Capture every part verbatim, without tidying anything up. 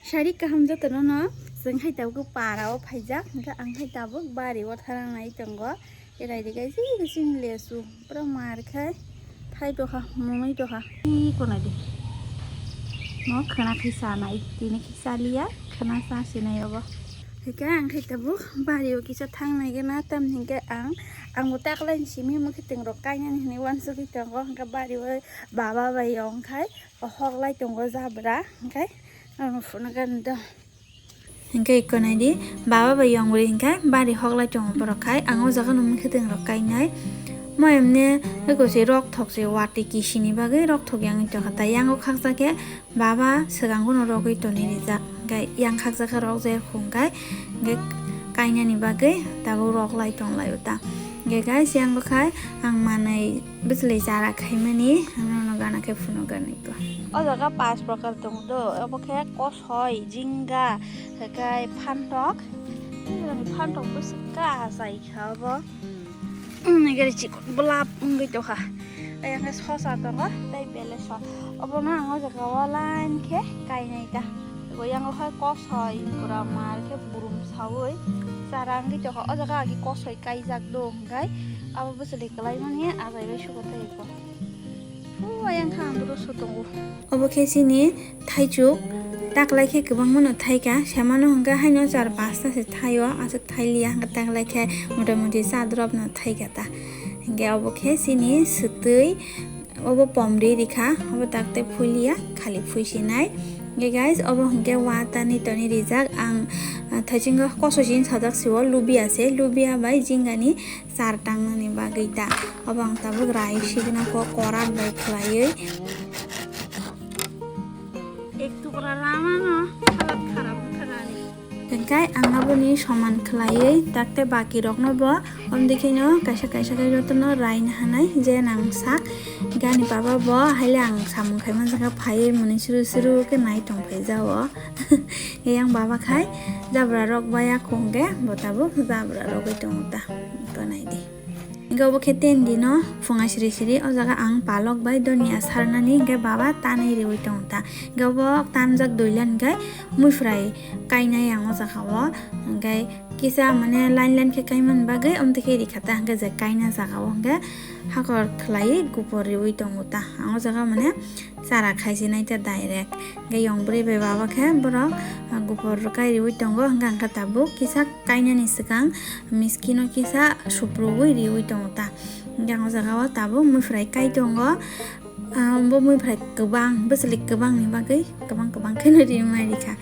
Sari kaham jotono no, chwng hai tabuk para o phaijak, hwnkhe ang hai tabuk bari o tharang nai tongo. Erai rigai jigwi chini lesu, pura mar khai thai tokha, mwnwi tokha. Ih, konai di. No khwna khai chanai, tini khai chaliya, khwna cha sinai obo. Hwnkhe ang khai tabuk bari o kisa thang nai gana, tamni hwnkhe ang, ang bo taklai ni simi mwkhwtwng rok kainani hinwi uansugwi tongo, hwnkhe bari o baba bai yong khai. O hok lai tongo jabra, hwnkhe ang phunukha nw do. Hwnkhe iko nai di, baba bai yong bwrwi hwnkhe bari hok lai tongo borok khai, ang o jaga no mwkhwtwng rok kainai. Mo emne eko se rok thok se watwi kisini bagwi rok thok yang tongkha, tai yang o khaksa khe baba swkang bono rogwi tonwi rijak, hwnkhe yang khaksa khe rok jer hwnkhe, hwnkhe kainani bagwi tabuk rok lai tong lai o ta. Hwnkhe guys, yang bwkhai ang manwi bwchwlwi chara khaimani, ang nono gana khe phunukgani ko. O jaga pas prokar tongo do, obo khe kosoi, jingga, hwnkhe phantok. Phantok bwswk ka achai kha obo. Nigari chikon blap wngwi tongkha. Ayang khe sosa tongo, tei bele so. Obono ang o jaga o line khe kainai ta. Ego yang o hai kosoi, pura mar khe burum saui chara wngwi tongkha. O jaga agi kosoi kaijak do hwnkhe, abo bwchwlwi kwlai mani achai bai sugo tei eko. Hu, ayang kha ang duro so tongo. Obo khe chini thaichuk, taklai khe kwbangma no thaikha, semano hwnkhe haino char pasta se thaio, aswk thailiya, hwnkhe taklai khe mota moti cha drop no thaikha ta. Hwnkhe obo khe chini swtwi, obo pomri rikha, obo takte phuiliya, khali phuisinai. Hwnkhe guys, obo hwnkhe watani toni rijak ang, ah, thaichungo kosoi chini sajak sio, lubia se, lubia bai jingani char tangnani bagwi ta. Obo ang tabuk rai signa kho korat bai khlaiwi. Ek tukra rama no halat kharap wngkha gani. Hwnkhe ang aboni soman khlaiwi takte baki rokno bo omdikhe no kaisa kaisa khe jotono raina hanai je nang sak gani baba bo haile ang samung khai manjak phaiwi mwnwi suru suru khe nai tong phai jao. Yang baba khai jabra rok baya khungkhe bo tabuk jabra rogwi tongo ta. Tonai di. Hingke obo khe ten dino phunga siri siri o jaga ang palok bai donia sarnani hingke baba tanwi riwi tongo ta. Hingke obo tanjak duilan hingke muifrai kainai ang o jaga o. Hingke kisa mane line line khe kaimani bagwi omtwi khe rikha ta hingke je kaina jaga o hingke hakor khlaiwi gupor riwi tongo ta. Ang o jaga mane chara khaisi nai ta direct. Hingke yong bwrwi bai baba khe borok, ah, gupor kai riwi tongo hingke ang khe tabuk kisa kainani swkang miskino kisa suprubui riwi tongo ta. Hingke ang o jaga o tabuk muifrai kai tongo. Ah, bo muifrai kwbang, bwchwlwi kwbangni bagwi kwbang kwbang kheno rimai rikha.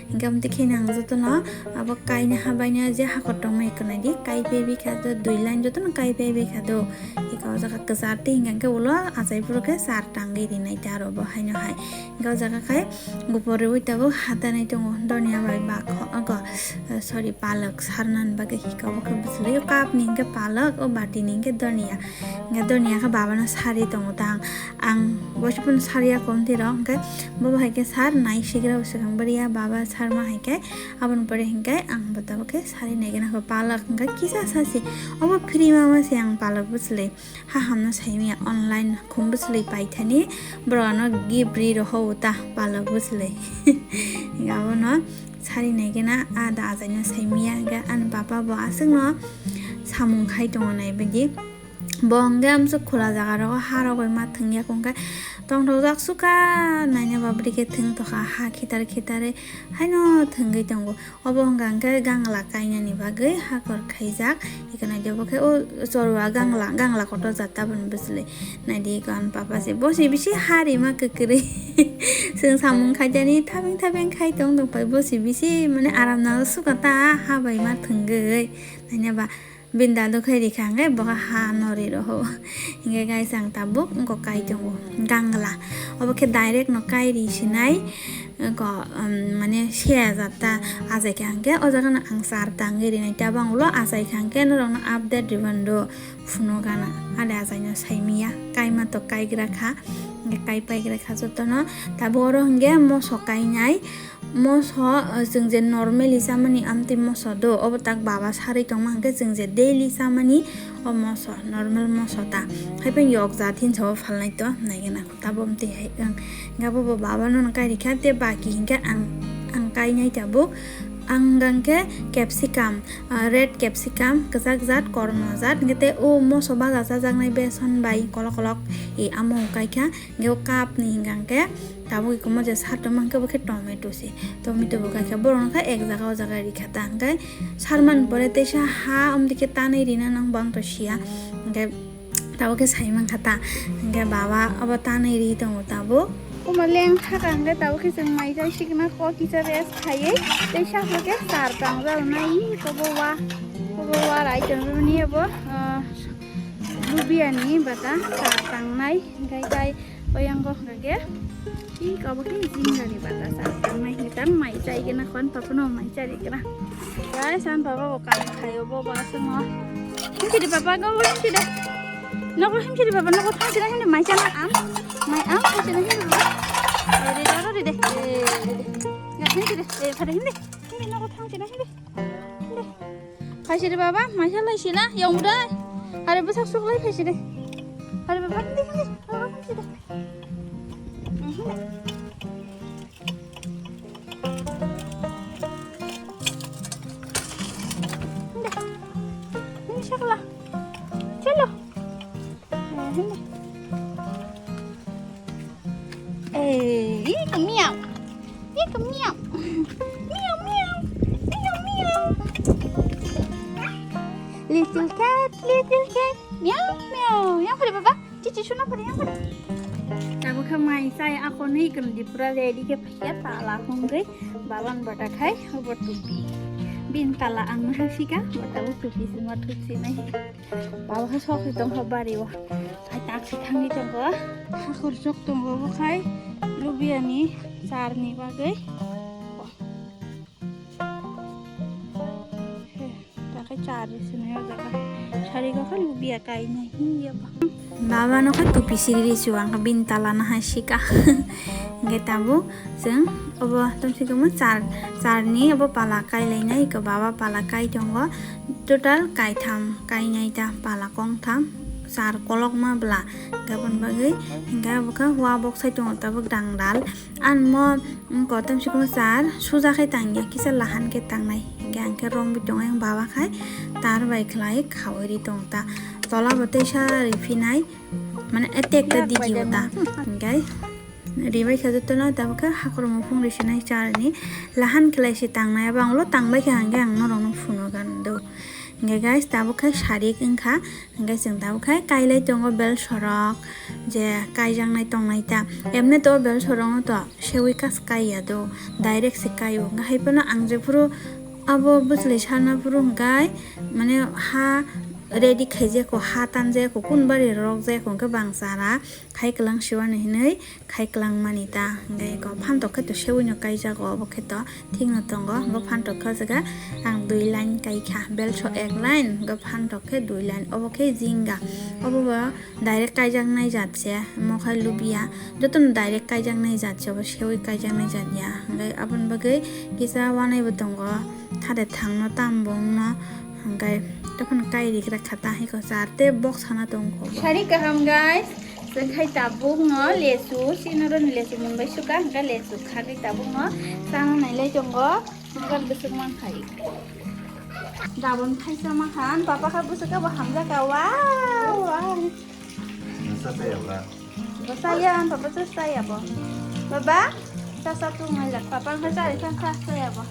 Hingke amtwi kheno ang jotono abo kaina habaino je hakor tongmani kwnaidi kai pebikha do, dui line jotono kai pebikha do. Hingke o jaga kwchar tei hingke ulo achai phuru khe char tangwi rinai ta aro bo haino hai. Hingke o jaga khai gupor riwi tabuk hatanai tongo donia bai bakho, ogo, sorry, palok sarnani bagwi hingke obo khe bwchwlwi o cup ni hingke palok, o bati ni hingke donia. Hingke donia khe baba no sari tongo ta ang, ang bosi phano sariya komti rok hingke bo hai khe sar nai sigra swkang bwrwiya baba sarma hai khe aboni pore hingke ang bo tabuk khe sari nai gana kho palok hingke kisa sasi obo free ma ma se ang palok bwchwlwi. Ha hamno saimaya online khum bwchwlwi paithani borok ano gift ri roho ta palok bwchwlwi. Hingke abono sari naigena a da ajaino saimaya hingke ani papa bo aswkno samung khai tongo nai bagwi. Bo hingke amswk khula jaga rogo ha rogwi ma thwngya kho hingke tongthokjak suka naina babri khe thwng tokha ha khitar khitar haino thwngwi tongo. Obo hwnka hwnkhe gangla kainani bagwi hakor khaijak. Eko naidi obo khe o chorwa gangla, gangla kotor jat taboni bwchwlwi. Naidi eko ani papa se bosi bisi ha rima kwkwrwi. Chwng samung khaijani thabeng thabeng khai tong tongpai bosi bisi mane aram nang suka ta ha bai ma thwngwi. Naina ba Bini dadu khai rikha hwnkhe bo ha no ri roho. Hingke guys ang tabuk wngkok kai tongo gangla. Obo khe direct no kai ri sinai. Wngkok, um, mane se ajak ta ajai kha hwnkhe o jaga no ang char tangwi rinai tabang ulo achai kha hwnkhe norok no update ribani do phuno gana. Ade achai no saimaya kaima to kaigra kha. Hingke kai paigra kha jotono. Tabuk oro hingke moso kainai. Moso, uh, chwng je normally chamani amtwi moso do, obo tak baba sarwi tongma hwnkhe chwng je daily chamani o moso, normal moso ta. Haiphano yok jat hinsa o phalnai to, naigena kho tabo amtwi hai wng. Hingke abo bo baba no kai rikha, tei baki hingke ang, ang kainai tabuk. Ang hwnkhe capsicum, ah, red capsicum, kwchak jat, kormo jat, hwnkhe tei o moso baja chajaknai beson bai kolok kolok, e, amo kaikha, hwnkhe o cup ni hwnkhe tabuk ikomo je sar tongma hwnkhe bo khe tomato se, tomato bo kaikha, borok no khe ek jaga o jaga rikha ta, hwnkhe sarmani pore teisa ha omdike tanwi rina nang bo ang to siya, hwnkhe. Tabuk khe sai mankha ta, hwnkhe baba abo tanwi ri tongo tabuk. Kuma leng thaka hwnkhe tabuk khe chwng mai jai sikna kok kisa rest khaiwi tei sakho khe char tangjak nai kobo wa, kobo wa rai tongo ni abo, ah, lubia ni bata char tangnai hwnkhe tai. Oyang kok hwnkhe, ih, abo khe jinga ni bata sa, tang mai hwnkhe tang mai chai khe na khon papa no mai chari khe na. Guys, ang papa bo kam khai obo, bo aswk no. Himsi de papa, go himsi de. Nogo himsi de papa, nogo thang sina himsi mai chana am. Mai am, thang sina himsi papa. Re, re, re, re, re. Ya, himsi de. Eh, pada himsi. Himsi nogo thang sina himsi. Phaisiri baba, maisa laisina, yong dai. Are bwsak suk lai phaisiri. Are baba, hindi, hindi, baba, hindi. Hindi. Hindi, sakla. Chalo. Hindi. Eh, iko miau. Iko miau. Miau, miau. Miau, miau. Little cat, little cat. Miau, miau. Yang pada baba. Cici suna pada yang pada. Tabuk khe mai chai ako ni iko di pura ready khe phaiya tala hongri. Baban bata khai obo tupi. Bin tala ang na sika, bata bo tupi sima thup sinai. Baba khe sok si tongkha bari o. Hai tak si thangwi tongkha. Hakhor sok tongo bo khai. Lubia ni char ni bagwi. He, ta khai char ri sinai o jaga. Sari go khai lubia kai nai hiya ba. Baba no khai tupi siri ri su ang kha bin tala na hai sika. Hingke tabuk chwng obo tamsi kamo char, char ni obo pala kai lai nai ko baba pala kai tongo. Total kaitham, kainai ta pala kongtham, char kolokma bwla. Gabon bagwi hingke abo khe hua boksai tongo tabuk dangdal. Ang mo, mm, kotom si komo char suja khe tangya, kisa lahan khe tangnai. Hingke ang khe romwi tongo, ang baba khai tar bai khlai khaui ri tong ta. Tola bo teisa riphinai, mane attack ta digi bo ta. Hingke ribai khe jotono tabuk khe hakhor muphung risinai char ni lahan khlai se tangnai. Abo ang ulo tangbai khe hingke ang norok no phunugan do. Hingke guys, tabuk khe sarik wngkha. Hingke chwng tabuk khe kailai tongo bel sorok, je kaijaknai tongnai ta. Emne to bel sorok no to sewi kas kaiya do, direct se kaio. Hingke hai phano ang jephuru abo bwchlai sana phuru hingke mane ha ready khaijako, ha tanjako, kun bari rok jayako hingke bang chara khai kwlang siwani hinui khai kwlang mani ta. Hingke eko phantok khe to sewi no kaijago, obo khe to thik no tongo. Hingke phantok khe o jaga ang dui line kai kha, belso ek line, hingke phantok khe dui line, obo khe jinga. Obo bo direct kaijaknai jat se, omo khai lubia. Jotono direct kaijaknai jat se, obo sewi kaijaknai jat ya. Hingke aboni bagwi kisa wanai bo tongo, thade thangno tam bongno. Hingke tokon kai rigra kha ta hai ko char tei bok sana tong kho. Sari kaham guys, chwng khai tabuk no lesu, sino ro ni lesu mung bai suka hingke lesu khagwi tabuk no sana nai lai tongo, hingke bwswk man khai. Dabon khai sama khan, papa kha bwswk ka bo hamjak ka, wow, wow. Nasa saya ba. Bo saya, papa tu saya bo. Baba, sasa tu ngai la, papa ngai sa, sa, sa, saya bo.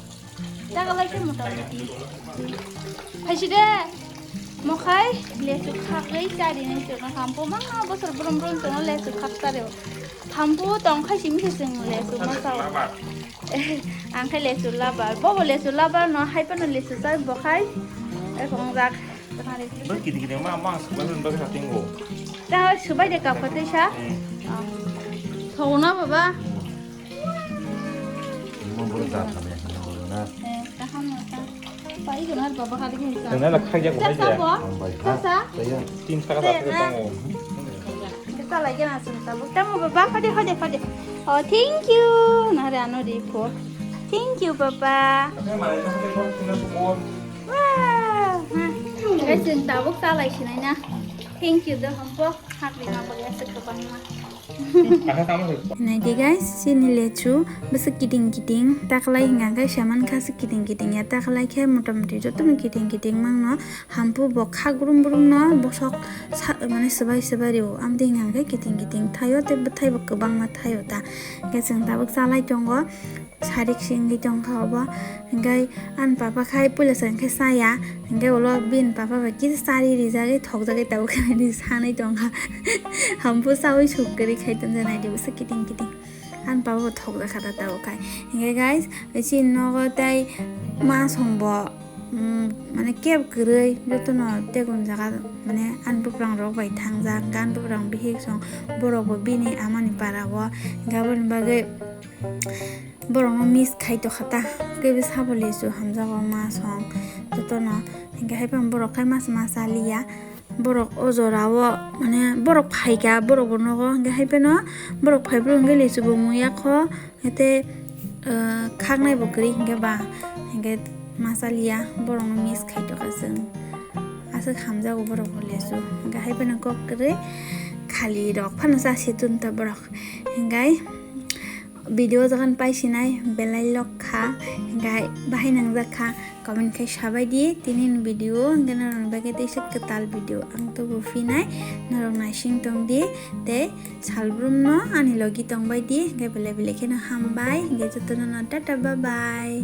Jaga lai khe mota moti. Phaisi de. Mokhai lesu khagwi chari nai chwngno hampo ma bosor brum brum chwngno lesu khak chari o. Hampo tong khai simi se chwng lesu ma sao. Ang khai lesu labar. Bobo lesu labar no hai pano lesu chai bo khai. Ekhong jak. Bai kiti kiti ma ma subai men bai hatingo. Ta subai de kap kate sa. Hmm. Thona baba. Mo boro da kame na. Eh, kaham na ta. Pai guna baba kali kisa. Nang na khajak Sa bai sa ya. Bo. Ang bai Sa ha. Sa. Saya. Tin saka Sa sa na. Tango. Kita lagi na sun ta. Bukta mo baba, hode, hode, hode. Oh, thank you. Nare ano di po. Thank you, baba. Wah. Guys, yung tabuk talai sinai na. Thank you, do hampo. Hakri na pag-asa ka pang ma. Naidi guys, chini lechu bwswk kiting kiting taklai hwnka khe saman kha se kiting kiting ya taklai khe motamoti jotono kiting kiting mangno hampu bo kha grum grum no bosok sa mane swbai swbai rio amtwi hwnka khe kiting kiting thaio tei bwthai bo kwbangma thaio ta hwnkhe chwng tabuk chalai tongo. Sarik singwi tongkha obo. Hingke ani papa khai puila sa hingke saya. Hingke ulo bini papa bai kisa chari rijagwi thokjagwi tabuk khe nini sanwi tongkha. Hampu chawi suk kwrwi khai tonjak naidi bwswk kiting kiting. Ani papa bo thokjakha ta tabuk khai. Hingke guys, chini nogo tei masongbo, mm, mane kebo kwrwi jotono tegon jaga mane ani buprang rok bai thangjak. Ani buprang bihik song borok bo bini amani para o. Hingke aboni bagwi borokno miss khai tongkha ta. Kebo sabo lechu hamjago masong jotono. Hingke hai phano borok khai masa masa liya. Borok o jora o mane borok phaikha borok bo nogo hingke hai phano borok phaiphuru hingke lechu bo muya kho hete, ah, khaknai bo kwrwi hingke ba hingke masa liya borokno miss khai tongkha chwng. Aswk hamjago borok bo lechu hingke hai phano kok kwrwi khali rok phano chasi tun ta borok hingke. Video jagan paisinai belai lok kha, hingke bahai nangjak kha, comment khai sabai di, tini ni video hingke norokni bagwi teisa kwtal video ang tubu phinai, norok naising tong di, tei salbrum no ani logi tongbai di, hingke belai belai kheno hambai, hingke jotono no tata bye bye.